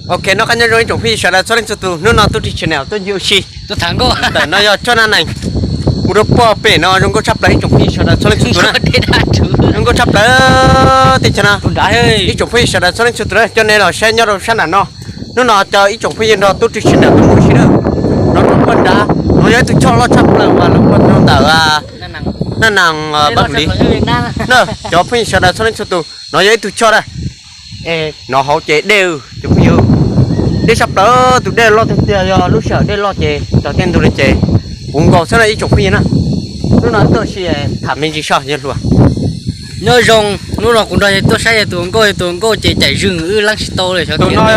Ok, noj qab nyob zoo ib tsoom phooj ywg sawv daws txhua leej txhua tus, hnub no tuaj rig tsis nws tuaj ncig ua si. Ntawm no yog tsob nab nees mus rau pob pem no zoo nkauj tshaj plaws ib tsoom phooj ywg sawv daws txhua leej txhua tus na. Zoo nkauj tshaj plaws teb chaws no. Ib tsoom phooj ywg sawv daws txhua leej txhua tus na, coj nej los saib nyob rau sab nram no. Hnub no coj ib tsoom phooj ywg nrog tuaj rig tsis nws tuaj mus ua si na. No rau pob nrad, no yog ib tug choj loj tshaj plaws uas lawv ua rau ntawm nab nees pam lis na. Cov phooj ywg sawv daws txhua leej txhua tus, no yog ib tug choj na. No hauv ces dej, cov phooj ywg, dej tshaj plaws, tus dej loj tiag tiag, yog lub sij hawm dej loj ces txog tej ntug li ces puv nkaus xwb na ib tsoom phooj ywg na. Hnub no tuaj ua si tham me ntsis soj yog hluas. Nyob zoo, hnub no kuv nrog yawg tuaj saib yawg tus hluas nkauj, yawg tus hluas nkauj ces cais zog wb leej tsis tau li. Tus no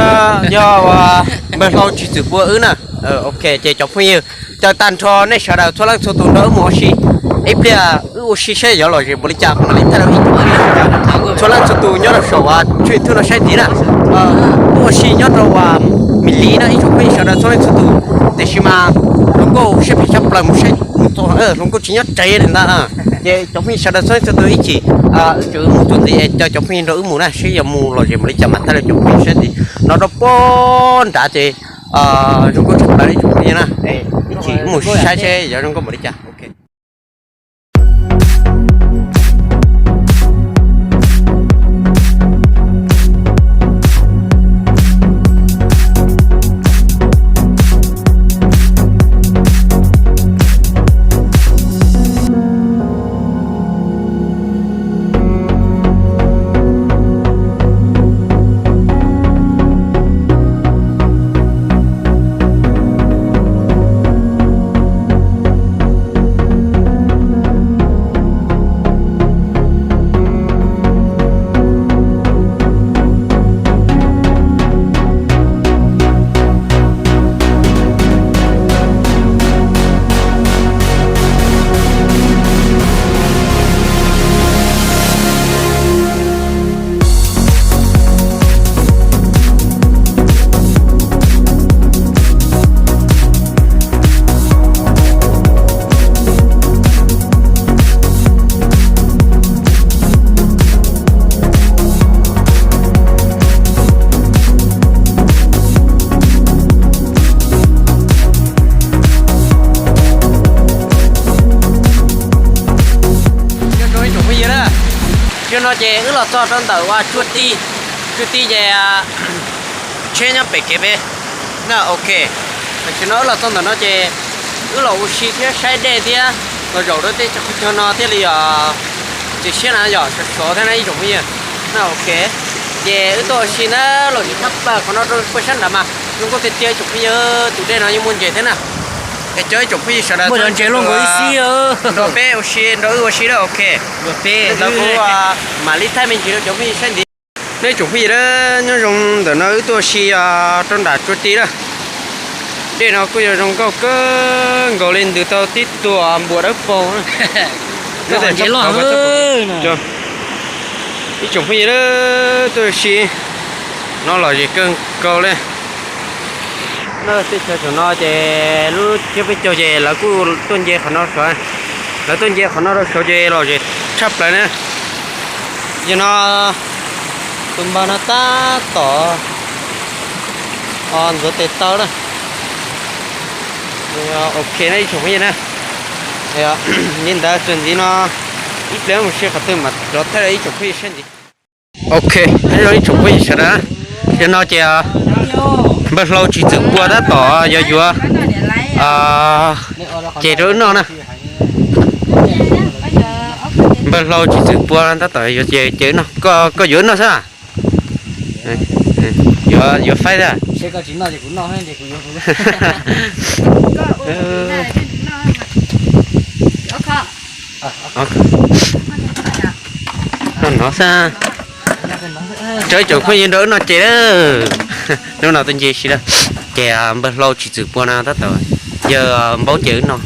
yog uas npawg Hlau Tswv Txwm Pua wb na. Ok, ces cov phooj ywg, caw tag nrho nej sawv daws txhua leej txhua tus nrog wb mus ua si ib pliag, wb ua si saib yuav lom zem npaum li cas, mam li thaij rau ib tsoom phooj ywg sawv daws txhua leej txhua tus nyob rau saum tshooj YouTube no saib ntxiv na. Wb ua si nyob rau uas Mis Lis na ib tsoom phooj ywg sawv daws txhua leej txhua tus, tiam sis mas hluas nkauj siab phem tshaj plaws mus saib, hluas nkauj tsis nyob tsev li ntag. Ces cov phooj ywg sawv daws txhua leej txhua tus ib chim, wb tseem mus txuas ntxiv es caw cov phooj ywg nrog wb mus na, saib yuav mus lom zem npaum li cas mam thaij rau cov phooj ywg saib ntxiv. No rau pob nrad ces zoo nkauj tshaj plaws ib tsoom phooj ywg na, ib chim wb mus saib seb yuav zoo nkauj npaum li cas. Nyob zoo ib tsoom phooj ywg na, zaum no ces wb los txog rau ntawm uas Tsua Ti, Tsua Ti ces tsheb nyob pem kev pem na. Ok, tam sim no wb los txog ntawm no ces wb los ua si thiab saib dej thiab los zaum rau tej qhov chaw no thiaj li yog txias siab na, yog sov sov thiab na ib tsoom phooj ywg na. Ok, ces wb tuaj ua si na, lom zem tshaj plaws qhov no rau puag sab nrad mas zoo nkauj tiag tiag ib tsoom phooj ywg, tus dej no yeej muaj ntses thiab na. Es cov ib tsoom phooj ywg sawv daws txhua tus nrog peb ua si, nrog wb ua si na. Ok, lawv kuj mam li thaij me ntsis rau cov phooj ywg saib ntxiv. Nej tsoom phooj ywg na, nyob zoo ntawm no wb tuaj ua si rau nram Tsua Ti na. Dej no kuj yog zoo nkauj kawg nkaus li, ntws tau tib tug npua dawb paug na. Ib tsoom phooj ywg na, tuaj ua si no lom zem kawg nkaus li. Tej chaw saum no ces lub tsiab peb caug ces lawv kuj tuaj nce qhov no saud, lawv tuaj nce qhov no rau saud ces lom zem tshaj plaws na. Yog no tus npawg no tab tom ntxuav tes taw na. Ok na ib tsoom phooj ywg na, li ntawd txuas ntxiv no ib pliag mus saib qhov twg mam rov thaij rau ib tsoom phooj ywg saib ntxiv. Ok, nyob zoo ib tsoom phooj ywg sawv daws, yog no ces npawg Hlau Tswv Txwm Pua tab tom yuav yuav ces rau wb noj na. Npawg Hlau Tswv Txwm Pua tab tom yuav ces wb noj, koj yuav wb noj xwb. Yuav faib thiab. Noj no xwb. Cov ib tsoom phooj ywg nrog wb noj ces, hnub no tuaj nce si lawm. Ces npawg Hlau Tswv Txwm Pua no tab tom yawg npaub ces wb noj.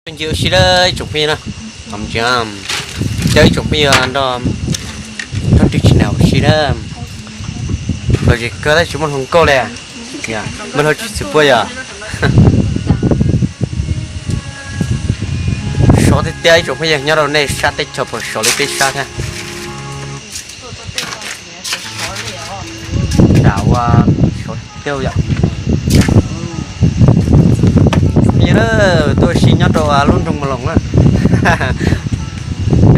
Tuaj nce ua si lawm ib tsoom phooj ywg na. Cov ib tsoom phooj ywg nrog Rog Ris Tsis Nas ua si na. Lom zem kawg tab sis muaj hluas nkauj li. Npawg Hlau Tswv Txwm Pua yog. Sov tiag tiag ib tsoom phooj ywg nyob rau nej sab teb chaws puas sov li peb sab thiab? Tam ua sov tiag yom. Phooj ywg, tuaj ua si nyob rau lub nroog Mus Loos na.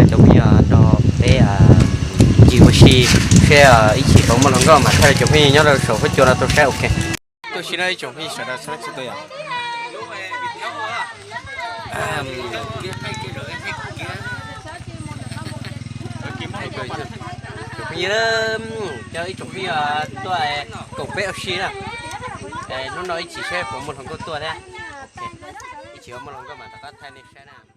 Cov phooj ywg nrog peb ncig ua si seb ib chim puas muaj hluas nkauj mas thaij rau cov phooj ywg nyob rau saum huab cua no tau saib. Ok, tuaj ua si no ib tsoom phooj ywg sawv daws txhua leej txhua tus yom. Cov phooj ywg, cov ib tsoom phooj ywg tuaj koom peb ua si na. Hnub no ib chim seb puas muaj hluas nkauj tuaj thiab. Ib chim muaj hluas nkauj mas rov qab thaij nej saib na.